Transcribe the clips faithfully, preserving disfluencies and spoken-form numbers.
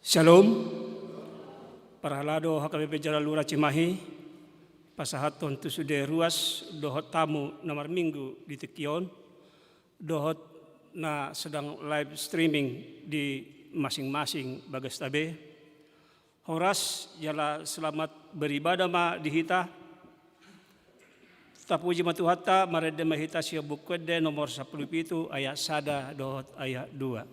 Shalom. Parhalado H K B P Jalalura Cimahi, pasahathon tu sude ruas dohot tamu na marminggu di tingki on, dohot na sedang live streaming di masing-masing bagasta be. Horas jala selamat beribadah ma di hita. Tapuji ma Tuhanta, marende ma hita sian Buku Ende nomor sampulu pitu ayat sada dohot ayat dua.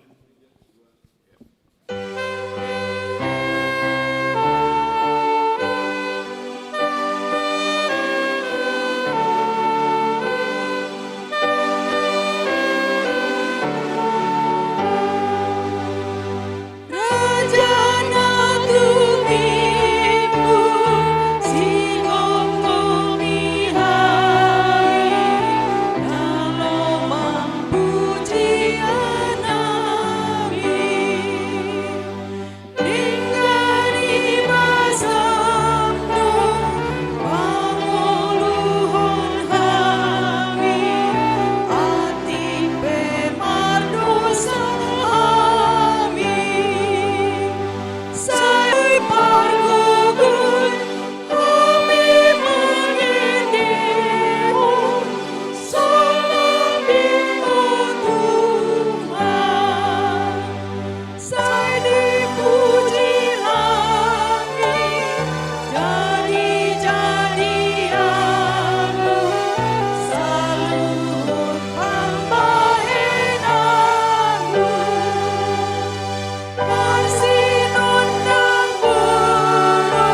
Sai dipuji langit, jadi-jadianmu, saluhut pambahenanmu. Marsinon nang boru,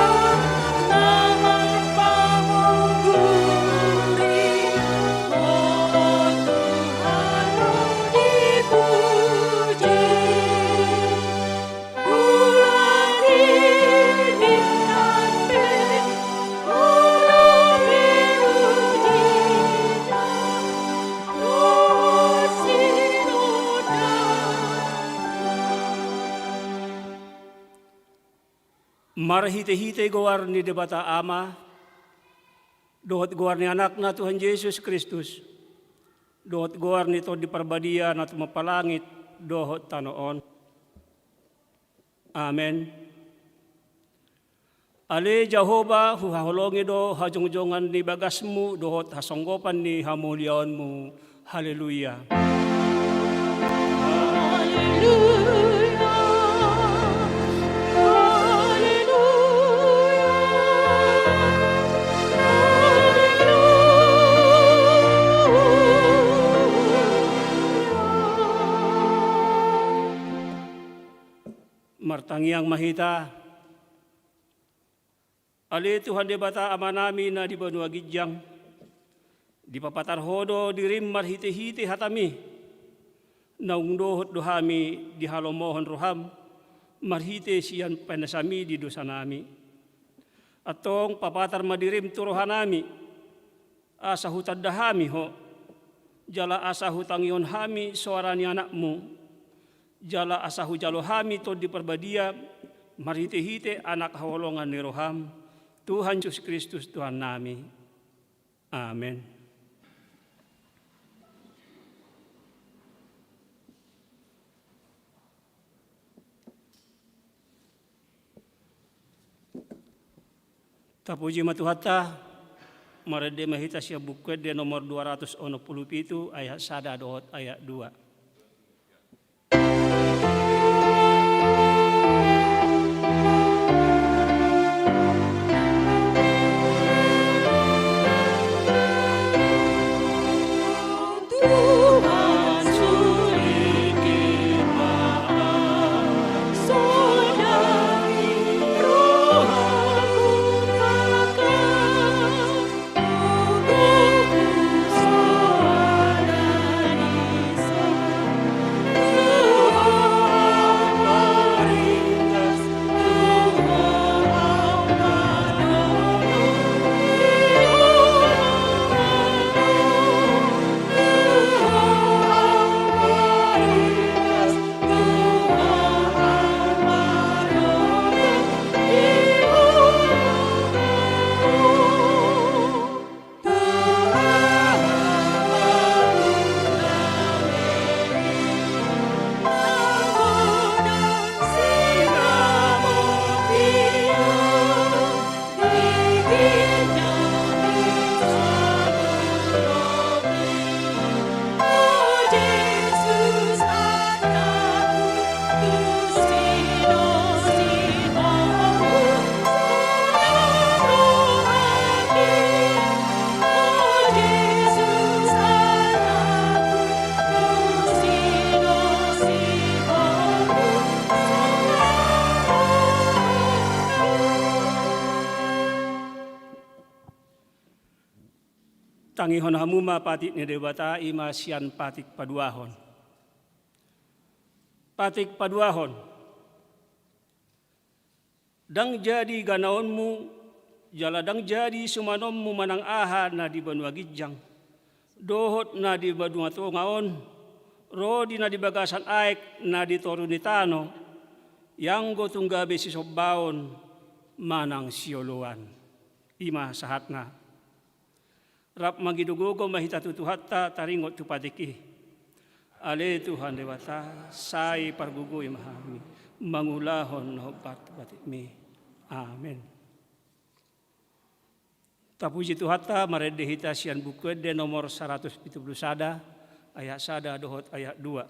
na marpamungguri, Ho Tuhan, dipuji. Marhite-hite goar ni Debata Ama, dohot goar ni Anakna Tuhan Jesus Kristus, dohot goar ni Tondi Parbadia na tumompa langit dohot tano on. Amen. Ale Jahowa, huhaholongi do hajongjongan ni bagasmu dohot hasonggopan ni hamuliaonmu. Haleluya. Haleluya. Haleluya. Haleluya. Martangiang ma hita. Ale Tuhan Debata Amanami na di banua ginjang, dipapatar Ho do dirim marhite-hite hataMi. Naung dohot do hami dihalomohon rohaM marhite sian painasami di dosanami. Antong papatar ma dirim tu rohanami, asa hutanda hami Ho, jala asa hutangihon hami soara ni AnakMu, jala asa hujalo hami Tondi Parbadia marhite-hite Anak haholongan ni rohaM, Tuhan Jesus Kristus Tuhannami. Amen. Tapuji ma Tuhanta, marende ma hita sian Buku Ende nomor dua ratus onom pulu pitu ayat sada dohot ayat dua. Tangihon hamu ma patik ni Debata, i ma sian patik paduahon. Patik paduahon. Ndang jadi ganaonmu, jala ndang jadi sumanonmu manang aha na di banua ginjang, dohot na di banua tonga on, ro di na di bagasan aek na di toru ni tano, ianggo tung gabe sisombaon manang sioloan. I ma sahatna. Rap mangido gogo ma hita tu Tuhanta taringot tu patik i. Ale Tuhan Debata, sai pargogoi ma hami mangulahon na hombar tu patikmi. Amen. Tapuji Tuhanta, marende hita sian Buku Ende nomor saratus pitu pulu sada, ayat sada dohot ayat dua.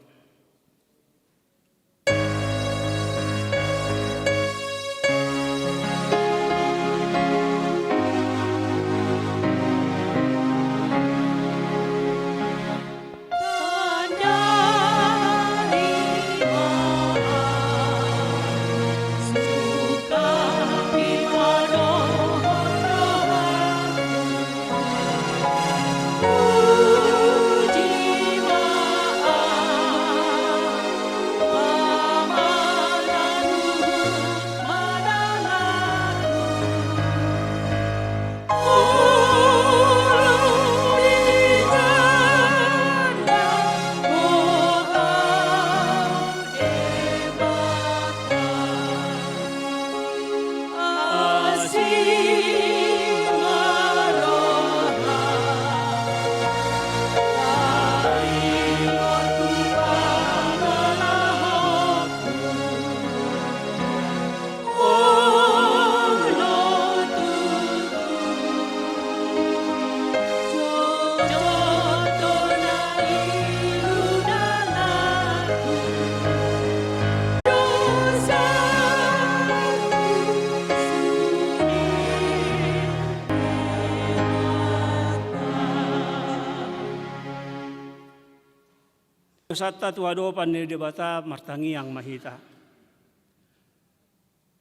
Dosanta tu adopan ni Debata, martangiang ma hita.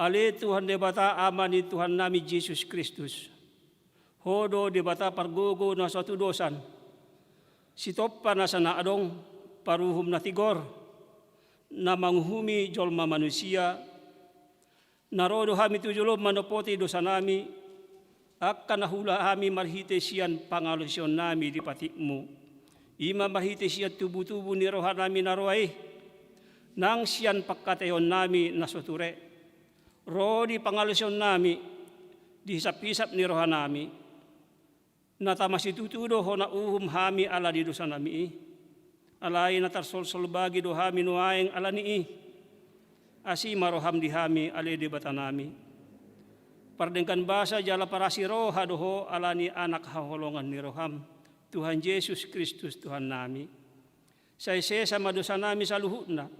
Ale Tuhan Debata, Ama ni Tuhannami Jesus Kristus, Ho do Debata pargogo na so tudosan, Sitompa nasa na adong, Paruhum na tigor, na manguhumi jolma manusia, na ro do hami tu jolom manompoti dosanami, angka na huula hami marhite sian pangalaosionnami di patikmu, i ma marhite sian tubutubu ni rohanami na roa i, nang sian pangkataionnami na so ture, ro di pangalaosionnami, di hisaphisap ni rohanami. Na tama situtu do hona uhum hami ala ni dosanami i. Alai na tarsolsol bagi do hami nuaeng ala ni i. Asi ma roham di hami, ale Debatanami. Pardenggan basa jala parasi roha do Ho ala ni Anak haholongan ni roham, Tuhan Jesus Kristus Tuhannami. Sai sesa ma dosanami saluhutna,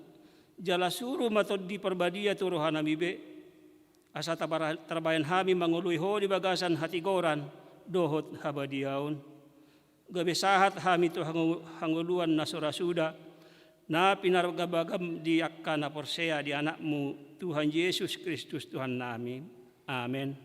jala suru ma Tondi Parbadia tu rohanami be, asa tabara-, tarbahen hami mangoloi Ho di bagasan hatigoran dohot habadiaon. Gabe sahat hami tu hango-, hangoluan na so ra suda, na pinargabagam di angka na porsea di Anakmu, Tuhan Jesus Kristus Tuhannami. Amen.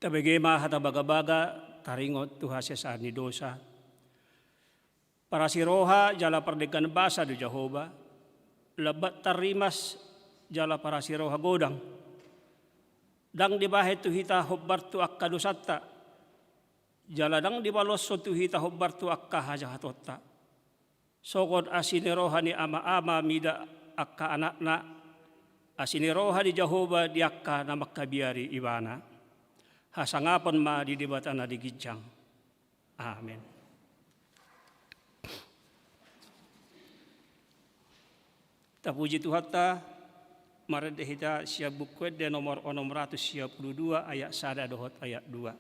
Tabege ma hata bagabaga taringot tu hasesaan ni dosa. Parasi roha jala pardenggan basa do Jahowa, lambat tarrimas jala parasi roha godang. Ndang dibahen tu hita hombar tu angka dosanta, Jala ndang dipaloshon tu hita hombar tu angka hajahatonta. Songon asi ni roha ni ama-ama mida angka anakna, asi ni roha ni Jahowa di angka na mangkabiari ibana. Hasangapon ma di Debata na di ginjang. Amen. Tapuji Tuhanta, marende hita sian Buku Ende nomor onom ratus sia pulu dua, ayat sada dohot ayat dua.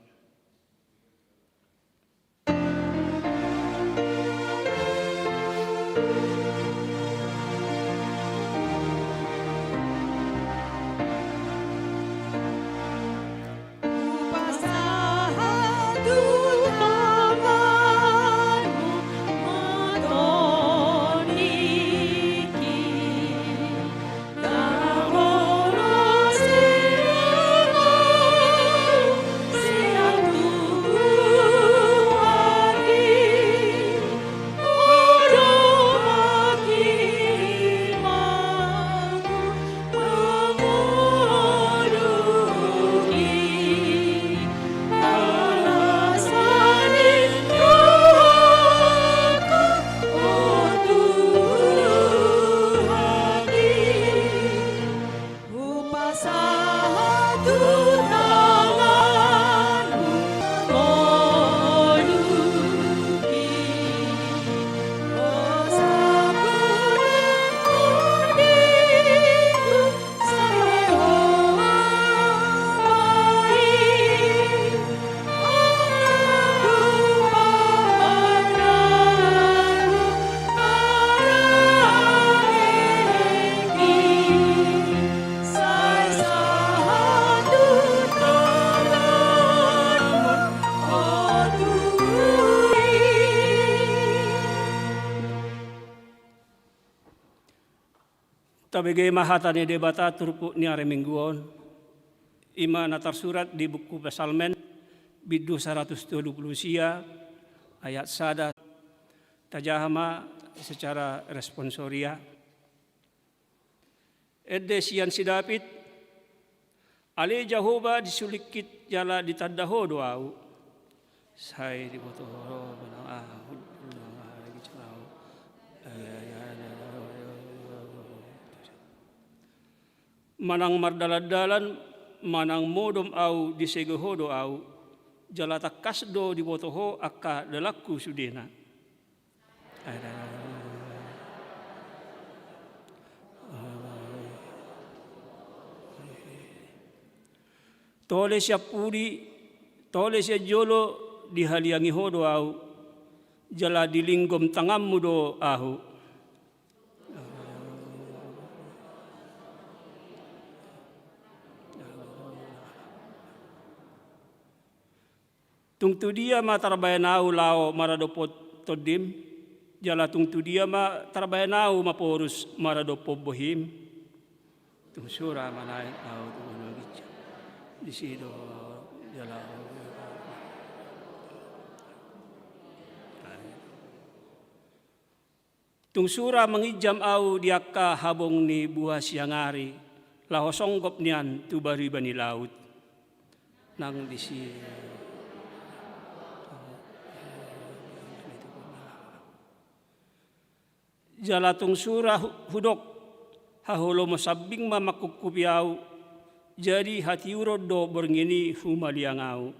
Tabege ma hata ni Debata turpuk ni ari Minggu on, i ma na tarsurat di buku Psalmen, bindu saratus tolu pulu sia, ayat sada. Tajaha ma secara responsoria. Ende sian si David. Ale Jahowa, disulingkit jala ditanda Ho do ahu. Sai diboto Ho do manang aha hundul na manghatai ginjang ahu. Manang mardalandalan, manang modom ahu, disege Ho do ahu. Jala tangkas do diboto Ho angka dalanhu sudena. Tole sian pudi, tole sian jolo, dihaliangi Ho do ahu, jala dilinggom tanganmu do ahu. Tung tu dia ma tarbahen ahu laho maradophon Tondim, jala tung tu dia ma tarbahen ahu maporus maradophon bohim? Tung sura ma naeng ahu tu banua ginjang, disi do jala ahu. Tung sura manginjam ahu di angka habong ni buha siang ari, laho songgop nian tu bariba ni laut. Nang disi. Jala tung sura hu-, hudok, haholomon sambing ma mangkupkupi ahu, jadi hatiuron do borngin i humaliang ahu.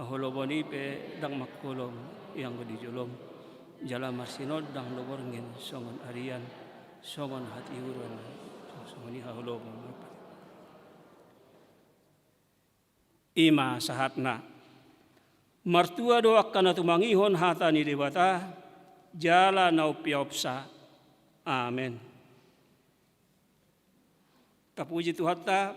Haholomon i pe ndang mangkolom ianggo di jolom, jala marsinondang do borngin songon arian, songon hatiuron, songon i haholomon. I ma sahatna. Martua do angka na tumangihon hata ni Debata, jala na umpeopsa. Amen. Tapuji Tuhanta,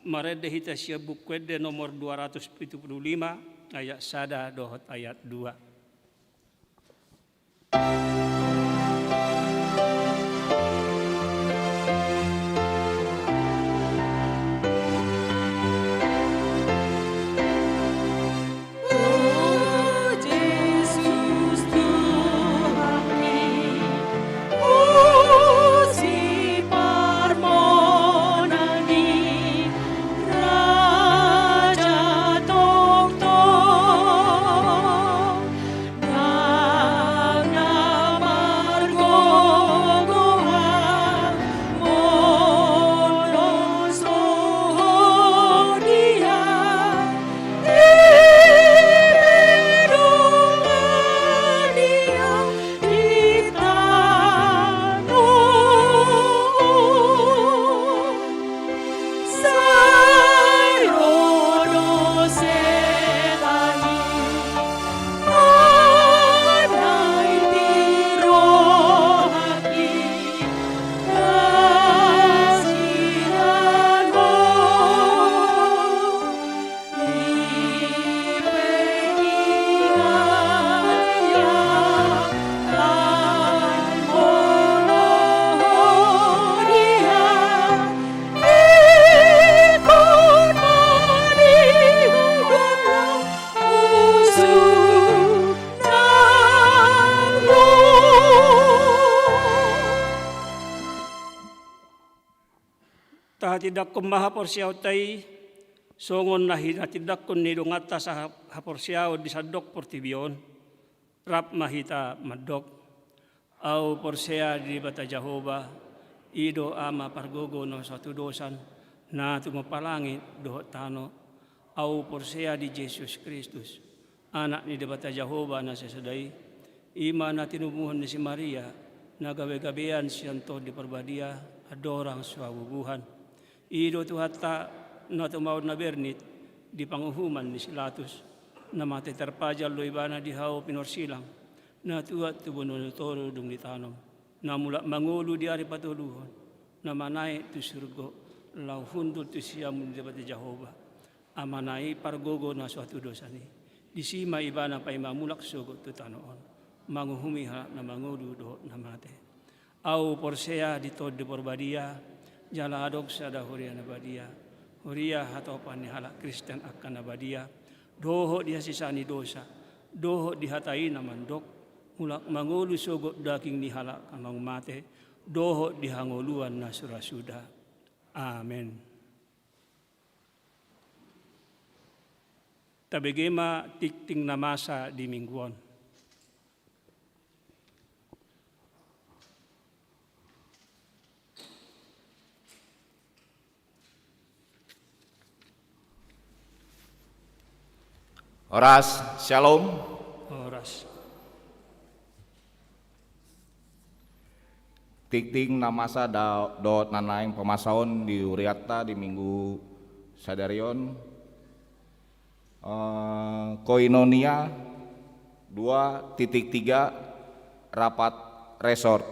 marende hita sian Buku Ende nomor dua ratus pitu pulu lima, ayat sada dohot ayat dua. Tahatindangkon ma haporseaonta i, songon na hinatindangkon ni donganta sahaporseaon di sandok portibi on. Rap ma hita mandok: Ahu porsea di Debata Jahowa, i do Ama pargogo na so hatudosan, na tumompa langit dohot tano. Ahu porsea di Jesus Kristus, Anak ni Debata Jahowa na sasada i, i ma na tinumuhon ni si Maria, na gabegabean sian Tondi Parbadia, andorang so habubuhan. I do Tuhanta, na tumaon na bernit di panguhuman ni si Latus, na mate tarpajal do Ibana di hau pinorsilang, na tuat tu banua ni toru dung ditanom, na mulak mangolu di ari patoluhon, na manaek tu surgo, laho hundul tu siamun ni Debata Jahowa, Amana i pargogo na so hatudosan i. Disi ma Ibana paima mulak sogot tu tano on, manguhumi halak na mangolu dohot na mate. Ahu porsea di Tondi Parbadia, jala adong sada huria na badia, huria hatopan ni halak Kristen angka na badia, dohot di hasesaan ni dosa, dohot di hata i na mandok: Mulak mangolu sogot daging ni halak na naung mate, dohot di hangoluan na so ra suda. Amen. Tabege ma tingting na masa di Minggu on. Horas, syalom. Horas. Tingting na masa da-, dohot na naeng pamasaon di hurianta di Minggu sadari on, eh, Koinonia dua titik tiga, rapat resort.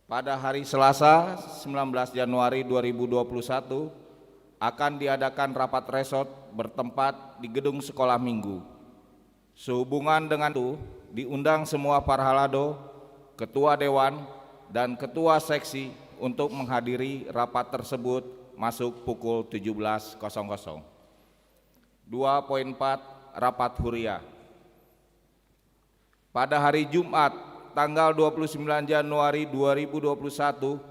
Pada hari Selasa, sembilan belas Januari dua ribu dua puluh satu, akan diadakan rapat resort bertempat di Gedung Sekolah Minggu. Sehubungan dengan itu, diundang semua parhalado, ketua dewan, dan ketua seksi untuk menghadiri rapat tersebut masuk pukul tujuh belas kosong kosong. Dua poin empat, rapat huria. Pada hari Jumat, tanggal dua puluh sembilan Januari dua ribu dua puluh satu,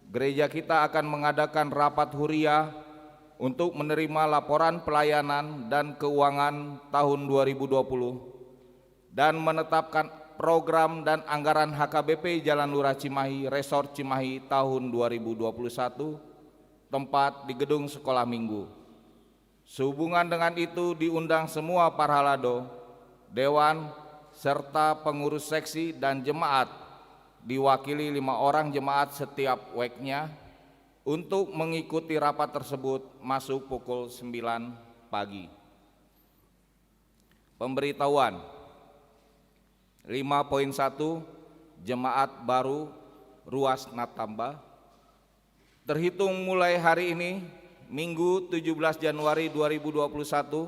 gereja kita akan mengadakan rapat huria untuk menerima laporan pelayanan dan keuangan tahun dua ribu dua puluh dan menetapkan program dan anggaran H K B P Jalan Lurah Cimahi, Resort Cimahi tahun dua ribu dua puluh satu, tempat di Gedung Sekolah Minggu. Sehubungan dengan itu, diundang semua parhalado, dewan, serta pengurus seksi dan jemaat, diwakili lima orang jemaat setiap weknya, untuk mengikuti rapat tersebut masuk pukul sembilan pagi. Pemberitahuan. Lima poin satu, jemaat baru, ruas na tamba. Terhitung mulai hari ini, Minggu tujuh belas Januari dua ribu dua puluh satu,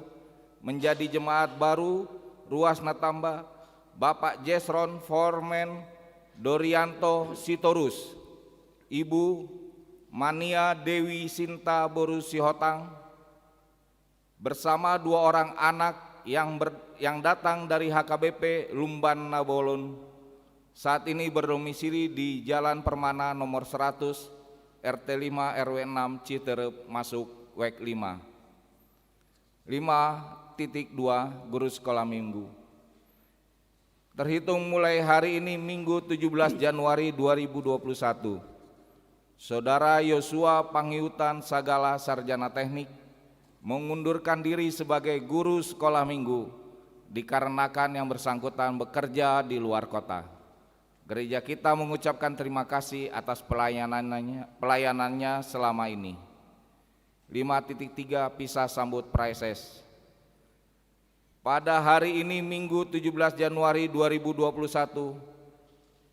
menjadi jemaat baru, ruas na tamba, Bapak Jesron Formen Dorianto Sitorus, Ibu Mania Dewi Sinta boru Sihotang, bersama dua orang anak yang ber-, yang datang dari H K B P Lumban Nabolon. Saat ini berdomisili di Jalan Permana nomor seratus, R T lima, R W enam, Citerep, masuk wek lima. Lima titik dua, guru sekolah minggu. Terhitung mulai hari ini, Minggu tujuh belas Januari dua ribu dua puluh satu, Saudara Yosua Pangiutan Sagala, sarjana teknik, mengundurkan diri sebagai guru sekolah minggu dikarenakan yang bersangkutan bekerja di luar kota. Gereja kita mengucapkan terima kasih atas pelayanannya, pelayanannya selama ini. Lima titik tiga, pisah sambut praeses. Pada hari ini, Minggu tujuh belas Januari dua ribu dua puluh satu,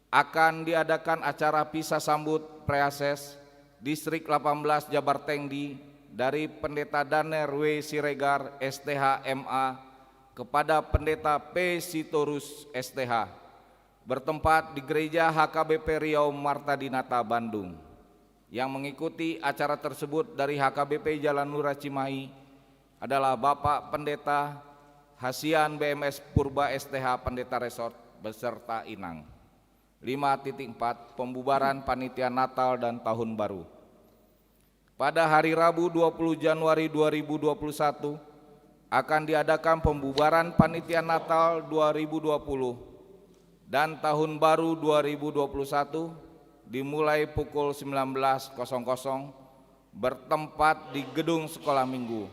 akan diadakan acara pisah sambut praeses Distrik delapan belas Jabar Tengdi dari Pendeta Daner W Siregar, S T H, M A, kepada Pendeta P Sitorus, S T H, bertempat di Gereja H K B P Riau Marta Dinata, Bandung. Yang mengikuti acara tersebut dari H K B P Jalan Lurah Cimahi adalah Bapak Pendeta Hasian, B M S Purba, S T H, Pendeta Resort, beserta inang. Lima titik empat, pembubaran panitia Natal dan Tahun Baru. Pada hari Rabu dua puluh Januari dua ribu dua puluh satu akan diadakan pembubaran Panitia Natal dua ribu dua puluh dan Tahun Baru dua ribu dua puluh satu, dimulai pukul sembilan belas kosong kosong, bertempat di Gedung Sekolah Minggu.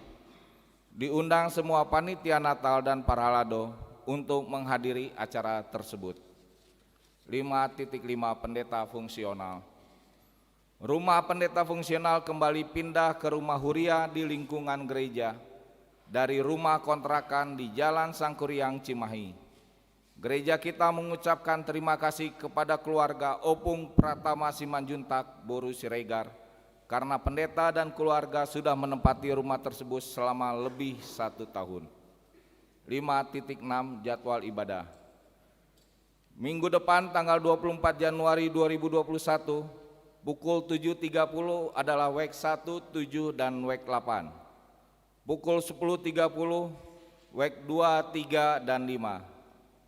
Diundang semua panitia Natal dan parhalado untuk menghadiri acara tersebut. Lima titik lima, pendeta fungsional. Rumah pendeta fungsional kembali pindah ke rumah huria di lingkungan gereja, dari rumah kontrakan di Jalan Sangkuriang, Cimahi. Gereja kita mengucapkan terima kasih kepada keluarga Opung Pratama Simanjuntak, Boru Siregar, karena pendeta dan keluarga sudah menempati rumah tersebut selama lebih satu tahun. Lima titik enam, jadwal ibadah. Minggu depan, tanggal dua puluh empat Januari dua ribu dua puluh satu, pukul tujuh tiga puluh adalah wek satu, tujuh, dan wek delapan. Pukul sepuluh tiga puluh, wek dua, tiga, dan lima.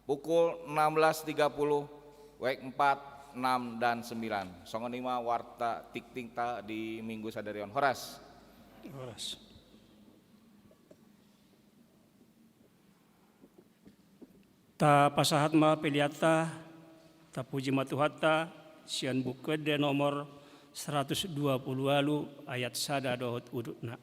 Pukul enam belas tiga puluh, wek empat, enam, dan sembilan. Songon i ma warta tingtingta di Minggu sadari on. Horas. Horas. Tapasahat ma peleanta, tapuji ma Tuhanta, sian Buku Ende nomor seratus dua puluh ualu, ayat sada dohot udutna.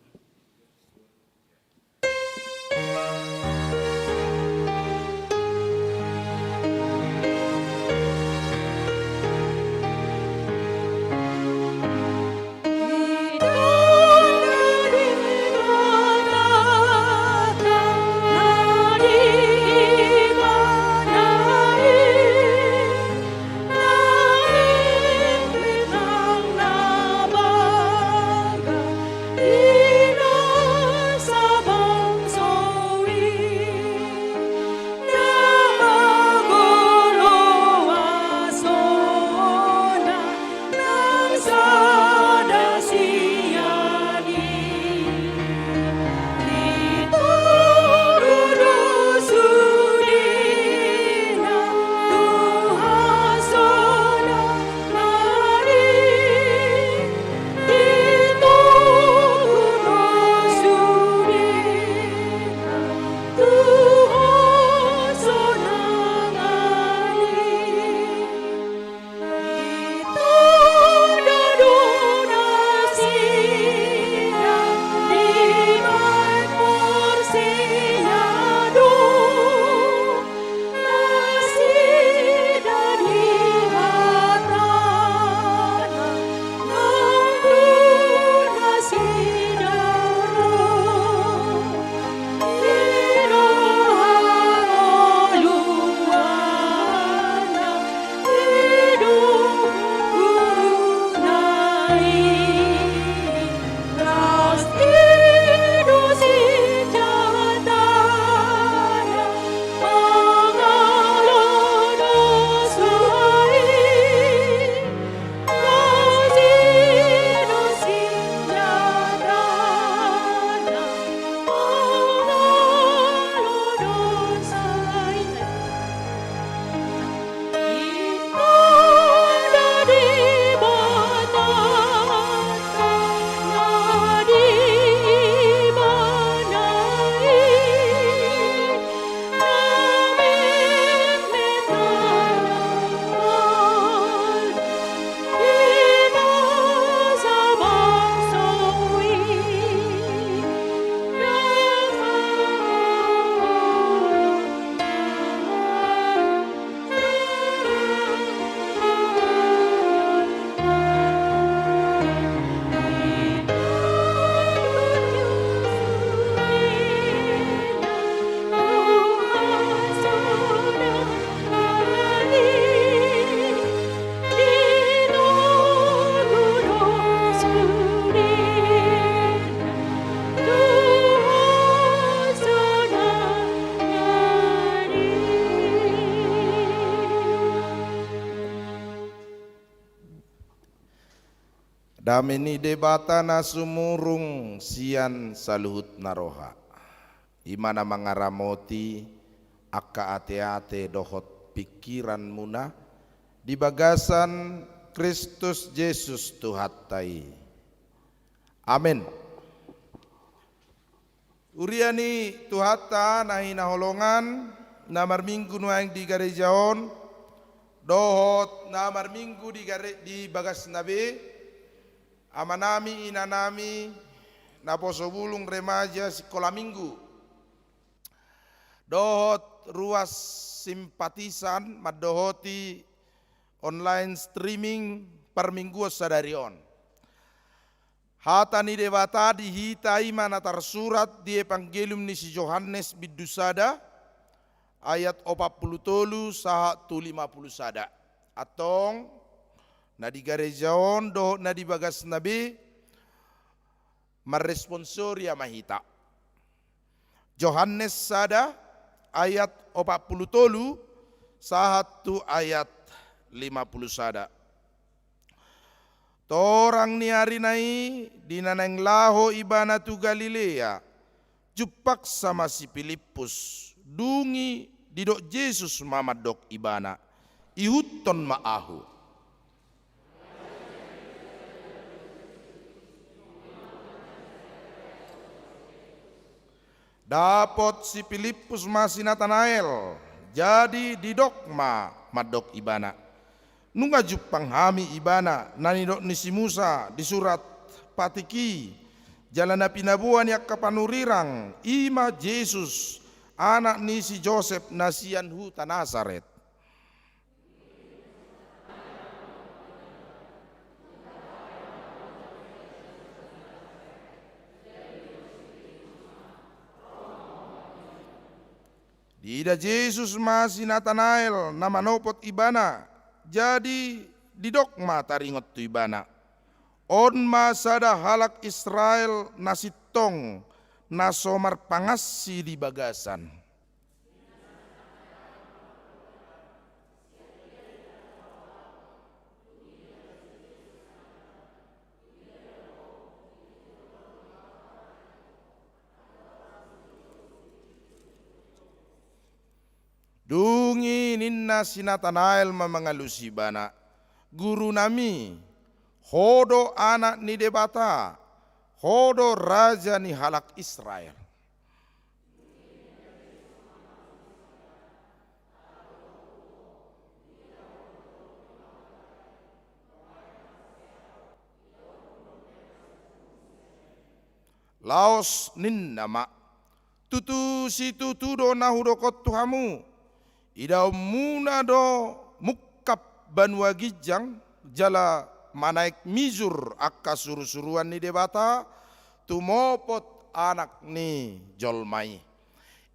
Dame ni Debata na sumurung sian saluhut na roha, i ma na mangaramoti angka ateate dohot pingkiranmuna di bagasan Kristus Jesus Tuhanta i. Amen. Huria ni Tuhanta na hinaholongan, na marminggu nuaeng di gareja on, dohot na marminggu di gare-, di bagasna be, amanami, inanami, naposo bulung, remaja, sikola minggu, dohot ruas simpatisan mandohoti online streaming parmingguon sadari on. Hata ni Debata di hita i ma na tarsurat di Evangelium ni si Johannes bindu sada, ayat opat pulu tolu sahat tu lima pulu sada. Antong, na di gareja on dohot na di bagasna be, marresponsori ma hita. Johannes sada, ayat opat pulu tolu sahat tu ayat lima pulu sada. Torang ni arina i, di na naeng laho ibana tu Galilea, jumpangsa ma si Pilippus. Dung i didok Jesus ma mandok ibana: Ihuthon ma ahu. Dapot si Pilippus ma si Natanael, jadi didok ma mandok ibana: Nunga jumpang hami ibana, na nidok ni si Musa di surat patik i, jala na pinaboa ni angka panurirang, i ma Jesus, anak ni si Josep, na sian huta Nasaret. Diida Jesus ma si Natanael na manopot ibana, jadi didok ma taringot tu ibana: On ma sada halak Israel na sintong, na so marpangansi di bagasan. Dung i ninna si Natanael ma mangalusi ibana: Gurunami, ho do Anak ni Debata, ho do Raja ni halak Israel. Laos ninna ma: Tutu situtu do na hudok on tu hamu, idaonmuna do mungkap banua ginjang, jala manaek mijur angka surusuruan ni Debata, tumopot Anak ni jolma i.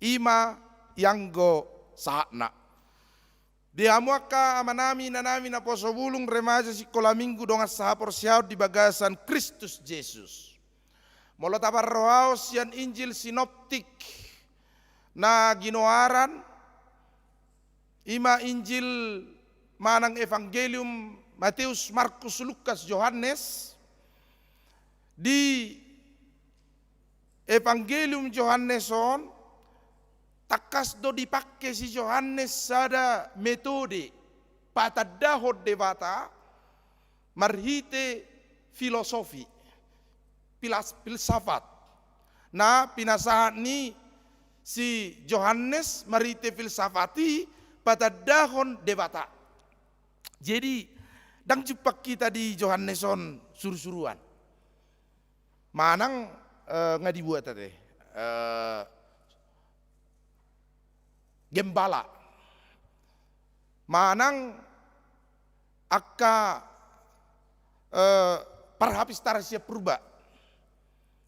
I ma ianggo sahatna. Di hamu angka amanami, inanami, naposo bulung, remaja, sikola minggu, dongan sahaporseaon di bagasan Kristus Jesus. Molo taparrohahon sian Injil sinoptik na ginoaran, i ma Injil manang Evangelium Mateus, Markus, Lukas, Johannes, di Evangelium Johannes on, tangkas do dipangke si Johannes sada metode patandahon Debata marhite filosofi, pilas-, filsafat. Na pinasahat ni si Johannes marhite filsafat i patandahon Debata. Jadi, ndang jumpang hita di Johannes on surusuruan. Manang, eh, nga dibuat ate, eh, gembala. Manang angka, eh, parhapistaran sian Purba.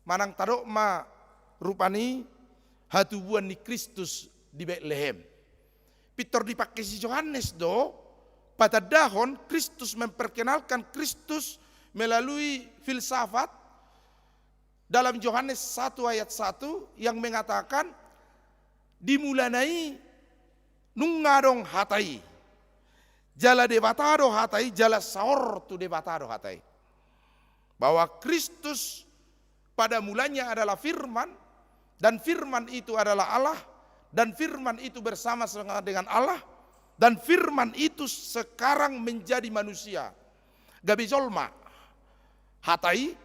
Manang tadok ma rupani hatubuan ni Kristus di Betlehem. Pintor dipangke si Johannes do patandahon Kristus, memperkenalkan Kristus melalui filsafat dalam Johannes satu ayat satu yang mengatakan, di mulana i nunga adong Hata i. Jala Debata do Hata i, jala saor tu Debata do Hata i. Bahwa Kristus pada mulanya adalah Firman, dan Firman itu adalah Allah, dan Firman itu bersama-sama dengan Allah, dan Firman itu sekarang menjadi manusia. Gabe jolma Hata i,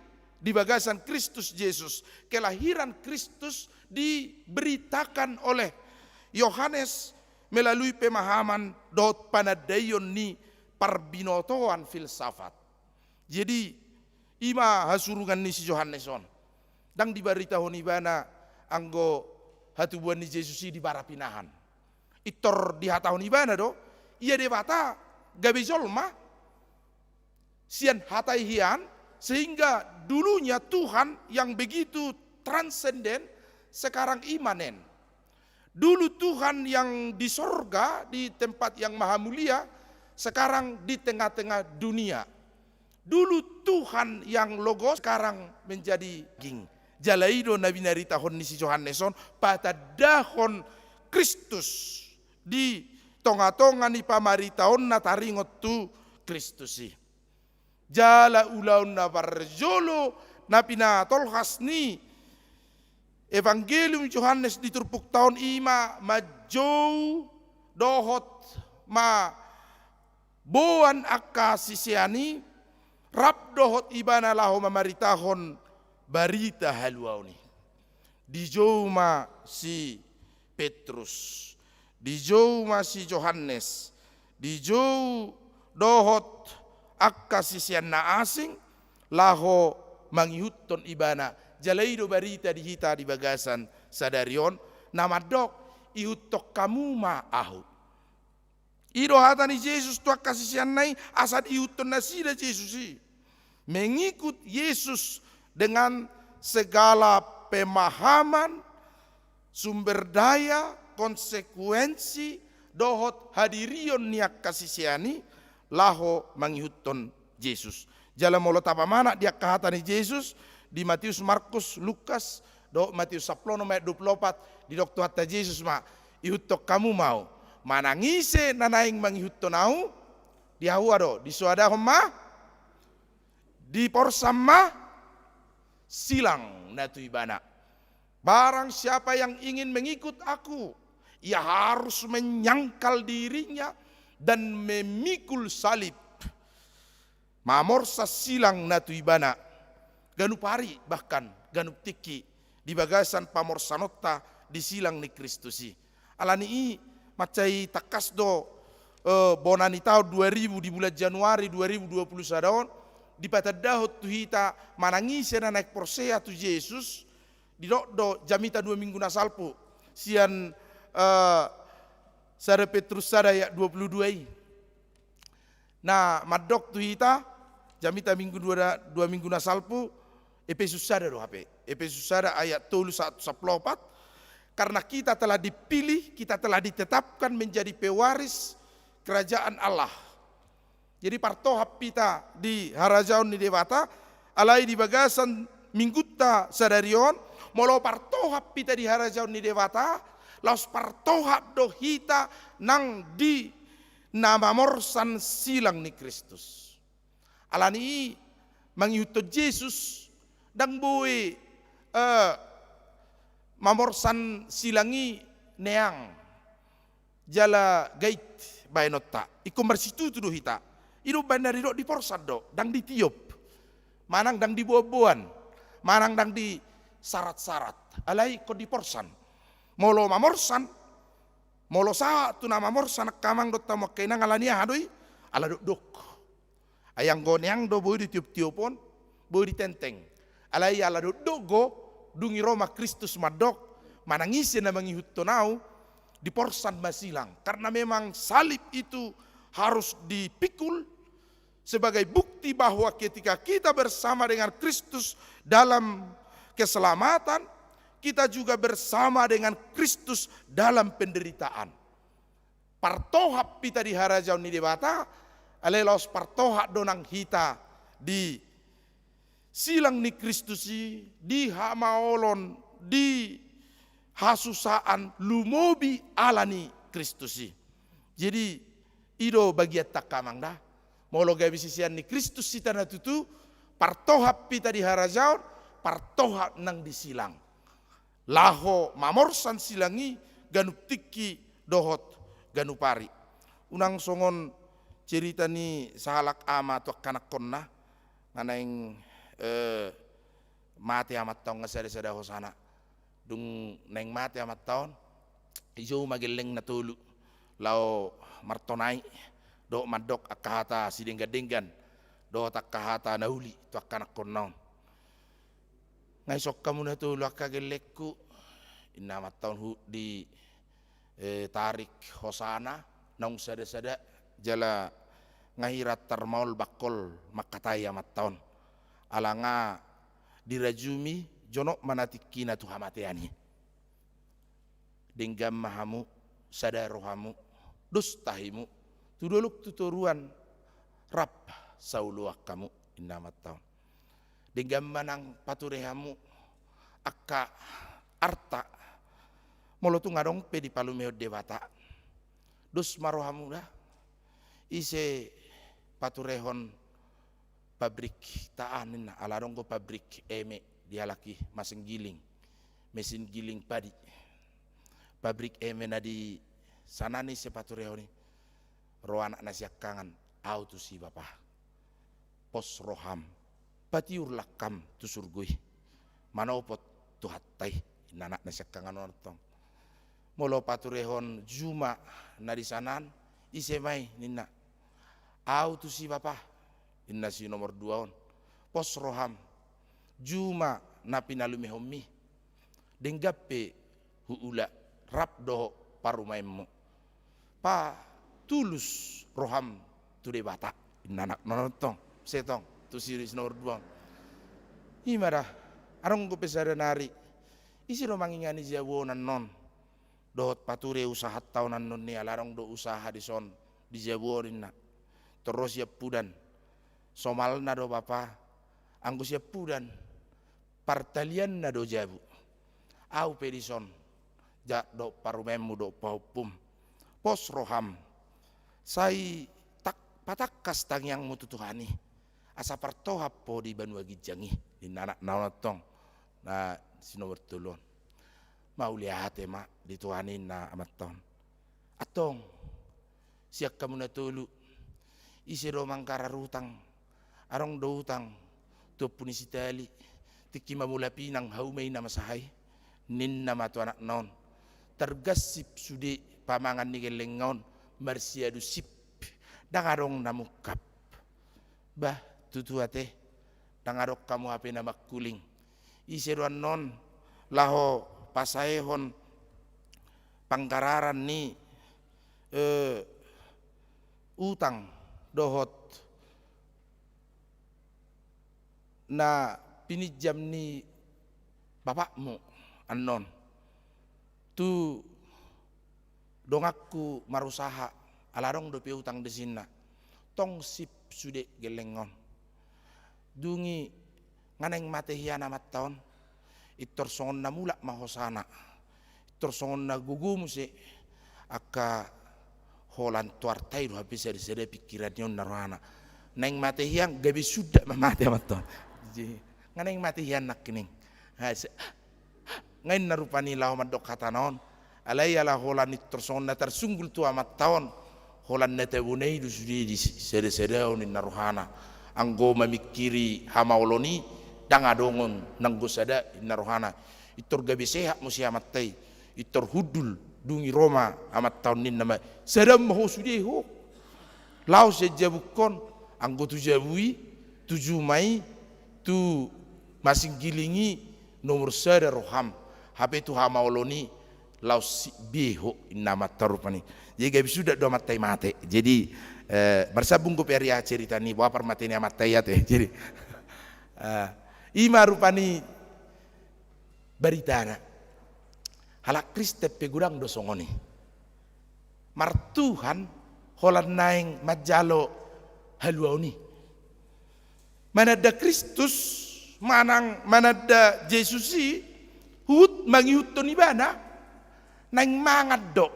di bagasan Kristus Jesus. Kelahiran Kristus diberitakan oleh Yohanes melalui pemahaman dohot panandaion ni parbinotoan filsafat. Jadi, i ma hasurungan ni si Johannes on. Ndang dibaritahon ibana anggo hatubuan ni Jesus i di bara pinahan. Pintor dihatahon ibana do, ia Debata gabe jolma sian hata i hian, sehingga dulunya Tuhan yang begitu transenden, sekarang imanen. Dulu Tuhan yang di sorga, di tempat yang maha mulia, sekarang di tengah-tengah dunia. Dulu Tuhan yang Logos, sekarang menjadi daging. Jala i do na binaritahon ni si Johannes on, patandahon Kristus di tonga-tonga ni pamaritaonna taringot tu Kristus i. Jala ulaon na parjolo na pinatolhas ni Evangelium Johannes di turpukta on i ma manjou dohot ma boan angka sisean i rap dohot ibana laho mamaritahon barita haluaon i. Dijou ma si Petrus, dijou ma si Johannes, dijou dohot angka sisean na asing laho mangihuthon ibana. Jala i do barita di hita di bagasan sadari on, na mandok, ihuthon hamu ma ahu. I do hata ni Jesus tu angka siseanna i, asa diihuthon nasida Jesus i. Mengikut Yesus dengan segala pemahaman, sumber daya, konsekuensi, dohot hadirion ni angka sisean i, laho mangihuthon Jesus. Jala molo tapamanat di angka hata ni Jesus, di Matius, Markus, Lukas, dohot Matius sampulu onom ayat dua pulu opat, didok Tuhanta Jesus ma, ihuthon hamu ma ahu. Manang ise na naeng mangihuthon ahu, dihaua do, disoadahon ma, diporsan ma, silang na tu ibana. Barang siapa yang ingin mengikut aku, ia harus menyangkal dirinya dan memikul salib. Mamorsan silang na tu ibana. Ganup ari, bahkan ganup tingki di bagasan pamorsanonta di silang ni Kristus i. Alani i, mansai tangkas do, eh, bona ni taon dua ribu, di bulan Januari dua ribu dua puluh sada on, dipatandahon tu hita manang ise na naeng porsea tu Jesus, didok do jamita dua minggu na salpu, sian, eh, sada Petrus sada ayat dua puluh dua i. Na mandok tu hita, jamita minggu dua, dua minggu na salpu, Epesus sada do hape. Epesus sada ayat tolu sahat tu sampulu opat. Karena kita telah dipilih, kita telah ditetapkan menjadi pewaris kerajaan Allah. Jadi partohap hita di harajaon ni Debata, alai di bagasan minggunta sadari on, molo partohap hita di harajaon ni Debata, laos partohap do hita nang di na mamorsan silang ni Kristus. Alani i mangihuthon Jesus, ndang boi, eh, mamorsan silang i neang jala gait baenonta. Ingkon marsitutu do hita. I do umbaen na didok diporsan do, ndang ditiop. Manang ndang diboanboan. Manang ndang disaratsarat. Alai ingkon diporsan. Molo mamorsan, molo sahat tu na mamorsan angka amang dohot hamu angka inang, alani aha do i? Ala dokdok. Ai anggo neang do boi ditioptiopon, boi ditenteng. Alai ala dokdok do, dung i ro ma Kristus mandok, manang ise na mangihuthon ahu, diporsan ma silang. Karena memang salib itu harus dipikul sebagai bukti bahwa ketika kita bersama dengan Kristus dalam keselamatan, kita juga bersama dengan Kristus dalam penderitaan. Partohap hita di harajaon ni Debata, alai laos partohap do nang hita di silang ni Kristus i, di hamaolon, di hasusaan, lumobi ala ni Kristus i. Jadi, i do bagianta angka amang da. Molo gabe sisean ni Kristus hita na tutu, partohap hita di harajaon, partohap nang di silang. Laho mamorsan silang i ganup tingki dohot ganup ari. Unang songon cerita ni sahalak ama tu angka anakkonna, na naeng, eh, Mate amanta on, nga sada-sada hosana. Dung naeng mate amanta on, dijou ma gelleng na tolu laho martonai dohot mandok angka hata sidenggan-denggan dohot angka hata na uli tu angka anakkonna on. Nga ison hamu na tolu angka gellengku, inna amanta on, hu-, di eh, tarik hosana naung sada-sada, jala nga hira tarmaol bangkol mangkatai amanta on. Ala nga dirajumi jonok ma na tingkina tu hamatean i. Denggan ma hamu, sada rohamu, dos tahimu, tu dolok tu toruan rap saoloan hamu, inna amanta on. Denggan ma nang pature hamu angka arta, molo tung adong pe dipalumehon Debata. Dos ma rohamu da. Ise paturehon pabrik ta an, ninna, ala adong do pabrik eme di halak i, mesin giling, mesin giling padi. Pabrik eme na di Sanan, ise paturehon i? Ro anak na siangkangan, au tusi bapa. Pos roham, patiur langkam tu surgo i, manopot Tuhanta i, inna anak na siangkangan on antong. Molo paturehon juma na di Sanan, ise ma i, ninna. Au tusi bapa, inna si nomor dua on. Pos roham, juma na pinalumehonmi, denggan pe huula rap dohot parumaenmu. Patulus roham tu Debata, inna anak on antong. Setong tu si nomor dua on. I ma da, adong dope sada nari, ise do mangingani jabu on annon? Dohot pature, usahanta on annon, ninna, ala adong do usaha dison di jabu on, ninna. Tor ro siampudan. Somalna do bapa, anggo siampudan partalianna do jabu. Au pe dison, jala dohot parumaenmu dohot pahompum. Pos roham, sai tak-, patangkas tangiangmu tu Tuhan i, asa partohap ho di banua ginjang i, ninna anakna on antong, na si nomor tolu on. Mauliate ma di Tuhan i, ninna amanta on. Antong, sian hamu na tolu, ise do manggarar utang? Adong do utang tu ompu ni si Tali, tingki mamula pinang, hauma i na masaha i, ninna ma tu anakna on. Targansip sude pamangan ni gellengna on marsiadu sip, ndang adong na mungkap. Bah, tutu ate, ndang adong hamu hape na mangkuling. Ise do annon laho pasaehon panggararan ni, eh, utang dohot na pinjam ni bapakmu annon tu donganku marusaha, ala adong dope utang disinna. Tong sip sude gelleng on. Dung i nga naeng mate hian amanta on, pintor songon na mulak ma hosana, pintor songon na gogo muse angka holan tu arta i do hape sada-sada pingkiran ni on na rohana. Naeng mate hian, gabe sundat ma mate amanta on. Jadi, nga naeng mate hian nangkining. Ha, se-, nga inna rupani laho mandok hatana on. Alai ala holan pintor songon na tarsunggul tu amanta on, holan na tabona i do sude di sada-sada on, ninna rohana. Anggo mamingkiri hamaolon i, ndang adong on nanggo sada, ninna rohana. Pintor gabe sehat muse amanta i. Pintor hundul, dung i ro ma amanta on, ninna ma, sada ma ho sude ho. Laho sian jabungkon, anggo tu jabu i, tu juma i, tu masinggiling i, nomor sada roham. Hape tu hamaolon i, laos sip be ho, ninna amanta rupani. Jadi gabe sundat do amanta i mate. Jadi, eh, marsambung dope ari aha cerita ni, boha parmate ni amanta i ate. Jadi, eh, i ma rupani baritana. Halak Kristen pe godang do songon i. Martuhan holan naeng manjalo haluaon i. Mananda Kristus, manang mananda Jesus i, huhut mangihuthon ibana, naeng mangan do.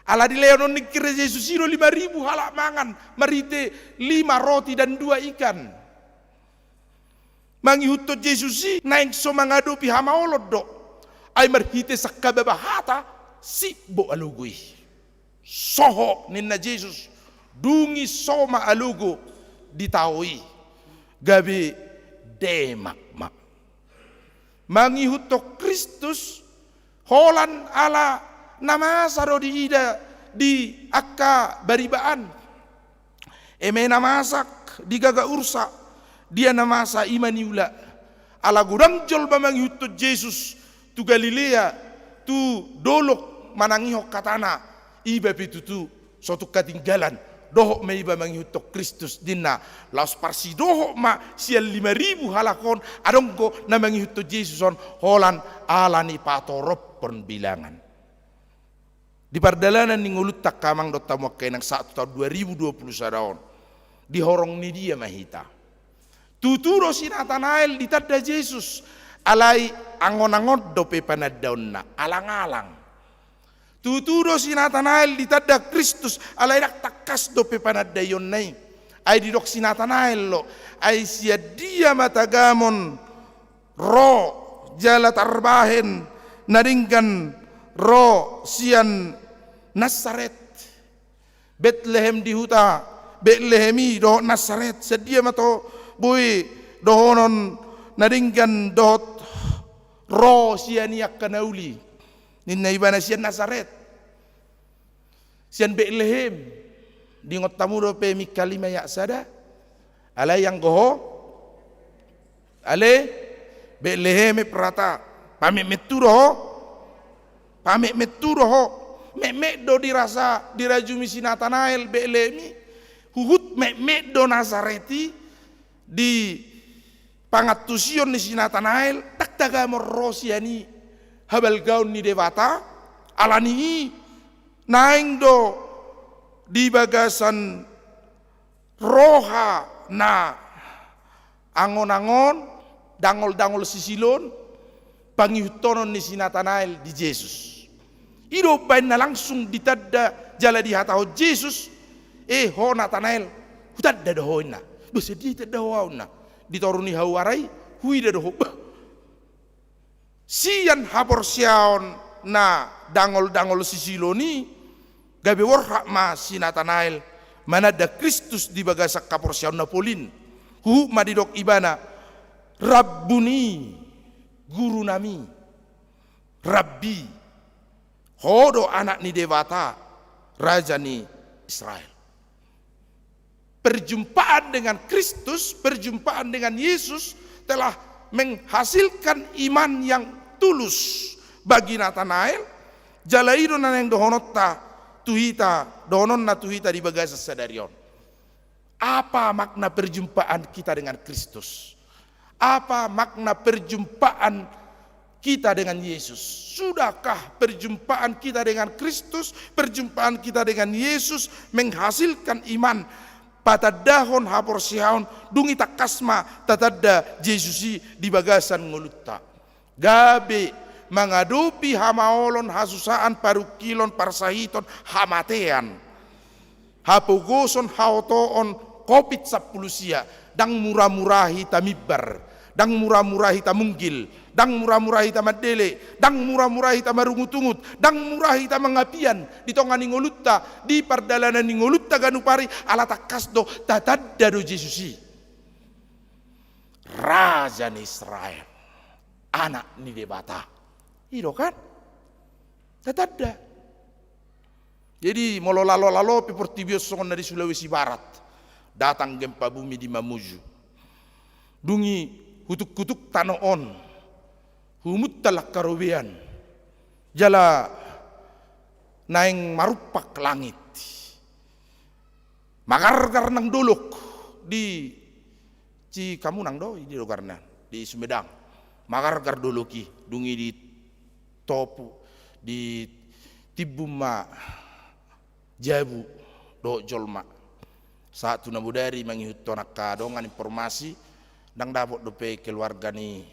Ala dilehon ni Kristus Jesus i do lima ribu halak mangan, marhite lima roti dan dua ikan. Mangihuthon Jesus i naeng so mangadopi hamaolon do. Ai marhite sangkababa hata, sip bo alogo i. Soho, ninna Jesus, dung i so ma alogo di tao i. Gabe demak ma. mangihuthon Kristus, holan ala na masa do diida di angka baribaan. Eme na masak di gaga ursa, dia na masa i ma niula. Ala godang jolma mangihuthon Jesus tu Galilea, tu dolok manangihon hatana, iba pe tutu so tung hatinggalan, dohot ma iba mangihuthon Kristus, ninna. Laos parsidohot ma sian lima ribu halak on, adong do na mangihuthon Jesus on, holan ala ni patorophon bilangan. Di pardalanan ni ngolunta angka amang dohot hamu angka inang, sahat tu taon dua ribu dua puluh sada on, di horong ni dia ma hita? Tutu do si Natanael ditanda Jesus, alai angon-angon dope panandaonna, alang-alang. Tutu do si Natanael ditanda Kristus, alai ndang tangkas dope panandaionna i. Ai didok si Natanael do, ai sian dia ma tagamon ro jala tarbahen na denggan ro sian Nasaret? Betlehem, di huta Betlehem i dohot Nasaret, sian dia ma to boi dohonon na denggan dohot ro sian i angka na uli? Ninna ibana sian Nasaret, sian Betlehem. Diingot hamu dope Mikha lima ayat sada? Alai anggo ho, ale Betlehem Efrata, pametmet tu do ho. Pametmet tu do ho. Metmet do dirasa, dirajumi si Natanael Betlehem i. Huhut metmet do Nasaret i di pangantusion ni si Natanael, ndang tagamon ro sian i habalgaon ni Debata. Ala ni i naeng do di bagasan roha na angon-angon, dangol-dangol sisilon, pangihuthonon ni si Natanael di Jesus. I do umbahen na langsung ditanda jala dihatahon Jesus, "E ho Natanael, hutanda do ho," ninna. "Boasa dia ditanda ho ahu?" ninna. "Di toru ni hauara i huida do ho." Bah, sian haporseaon na dangol-dangol sisilon i, gabe borhat ma si Natanael mananda Kristus di bagasan haporseaon na polin. Huhut ma didok ibana, "Rabbuni, gurunami, Rabbi, ho do Anak ni Debata, Raja ni Israel." Perjumpaan dengan Kristus, perjumpaan dengan Yesus telah menghasilkan iman yang tulus bagi Natanael. Jala i do na naeng dohononta tu hita, dohononna tu hita di bagasan sadari on. Apa makna perjumpaan kita dengan Kristus? Apa makna perjumpaan kita dengan Yesus? Sudahkah perjumpaan kita dengan Kristus, perjumpaan kita dengan Yesus menghasilkan iman, patandahon haporseaon, dung i tangkas ma tatanda Jesus i di bagasan ngolunta? Gabe mangadopi hamaolon, hasusaan, parungkilon, parsahiton, hamatean, hapogoson, haotoon, covid sampulu sia, ndang mura-mura hita mimbar, ndang mura-mura hita munggil, ndang mura-mura hita mandele, ndang mura-mura hita marungut-ungut, ndang mura hita mangapian di tonga ni ngolunta, di pardalanan ni ngolunta ganup ari, ala tangkas do tatanda do Jesus i. Raja ni Israel, Anak ni Debata. I do kan? Tatanda. Jadi, molo lalo-lalo pe portibi on songon na di Sulawesi Barat, datang gempa bumi di Mamuju. Dung i hutuk-hutuk tano on, humuntal angka robean, jala naeng marumpak langit. Magargar nang dolok di Cihamunang do, i di dogarna, di Sumedang. Magargar dolok i, dung i ditopu, ditimbun ma jabu dohot jolma. Sahat tu na bodari mangihuthon angka dongan informasi, ndang dapot dope keluarga ni